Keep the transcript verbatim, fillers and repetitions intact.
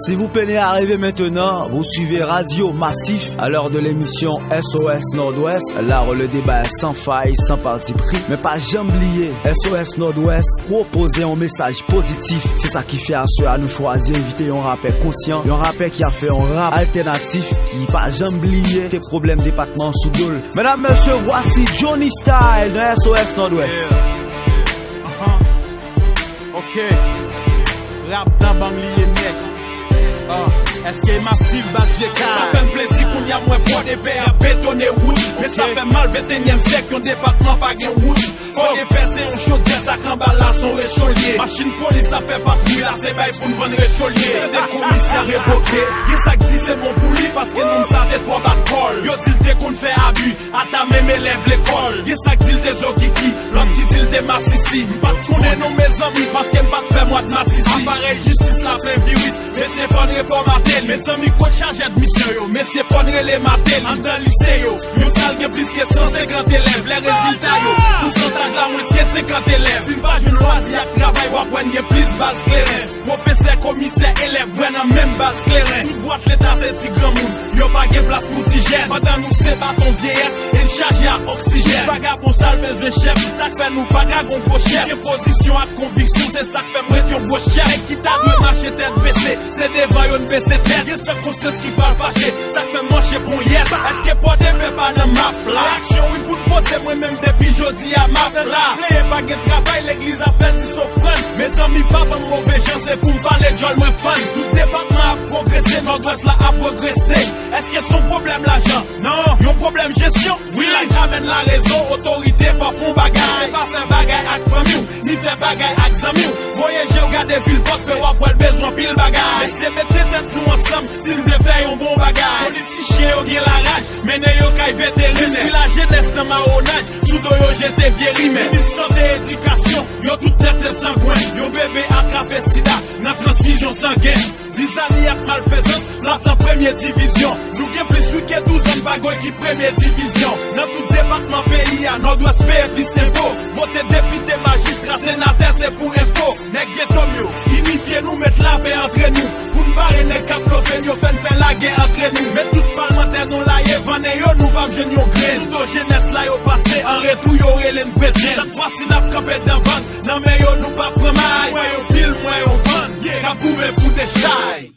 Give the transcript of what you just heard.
Si vous peinez à arriver maintenant, vous suivez Radio Massif à l'heure de l'émission S O S Nord-Ouest, là où le débat est sans faille, sans parti pris. Men pa janm bliye, S O S Nord-Ouest pwopoze yon mesaj pozitif. Se sa ki fè aswè a nou chwazi envite yon rapè konsyan, yon rapè ki ap fè yon rap altènatif, ki pa janm bliye te pwoblèm depatman an sou do l. Medam, mesye, vwasi Johnny Style nan S O S Nord-Ouest. Yeah. Uh-huh. Ok. Rap nan bang li ye nèg. Ah, èske Massif baz vye kay? Sa fè m plezi kounye a m wè Pòdepè ap betone wout. Men sa fè m mal, ventenyèm syèk, yon depatman pa gen wout. Pòdepè se yon chodyè, sa k anba l la se yon recho l ye. Machin polis ap fè patwouy la, se bay pou n vann recho l ye. Tande komisè revoke, gen sa k di se bon pou li paske nonm sa te twò bat kò l. Yo di l te konn fè abi. Ata menm elèv lekòl, gen sa k di l te zokiki, lòt ki di l te masisi. M pa t konnen non mezanmi, paske m pa t fè mwa d masisi. Aparèy jistis la plen viris, mesye fò n refòmate l. Mezanmi, kot chajè d misyon yo? Mesye fò n rele Mateli. Anndan lise yo, yon sal gen plis ke san senkant elèv. Lè rezilta yo, pousantaj la mwens ke senkant elèv. Si n pa jwenn lwazi ak travay, w ap wè n gen plis baz kleren. Pwofesè, komisè, elèv bwè nan menm baz kleren. Tout bwat leta se ti granmoun, yo pa gen plas pou ti jèn. Pandan nou se baton vyeyès e n chaje ak oksijèn. Vagabon sal bezwen chèf, sa k fè nou pa ka gon gwo chèf. Gen pozisyon ak konviksyon, se sa k fè m ret yon gwo chèf. Nèg ki ta dwe mache tèt bese, se devan yo n bese tèt. Gen san konsyans ki pral fache, sa k fè m manche ponyèt. Èske Pòdepè pa nan map la? Se aksyon wi pou n poze, mwen menm depi jodi a m ap la. Plenyen pa gen travay, legliz ap fè dis ofrann. Mezanmi, pa ban m move jan, se pou m pale djòl mwen fann. Tout depatman ap pwogrese, Nòdwès la ap regrese. Èske se yon pwoblèm lajan? Non, yon pwoblèm jesyon. Si laj amèn larezon, otorite fò fè yon bagay. Se pa fè bagay ak fanmi w, ni fè bagay ak zanmi w. Voye je w gade vil Pòdpè, w ap wè l bezwen anpil bagay. Mesye, mete tèt nou ansanm si n vle fè yon bon bagay. Politichyen yo gen laraj, mennen yo kay veterinè. Jis si lajenès nan mawonaj, sou do yo jete vye rimè. Minis sante, edikasyon, yo tout tèt se sangwen. Yon bebe atrape sida nan transfizyon sangen. Zizani ak malfezans, plas an premye divizyon. Nou gen plis wi ke douz an, pa gen ekip premye divizyon. Nan tout depatman peyi a, Nòdwès peye plis enpo. Vote depite, majistra, senatè, se pou enfo. Nèg geto m yo, inifye nou, met lapè antre nou. Pou n bare nèg k ap blofe n yo, fè n fè lagè antre nou. Met tout palmantè nou laye, vannen yo, nou p ap jwenn yon grenn. Sou do jenès la yo pase, an retou yo rele n kretyen. Sèt fwa si n ap kanpe dan bann, nan men yo nou p ap pran may. Mwen yon pil, mwen yon bann, k ap goumen pou dechay.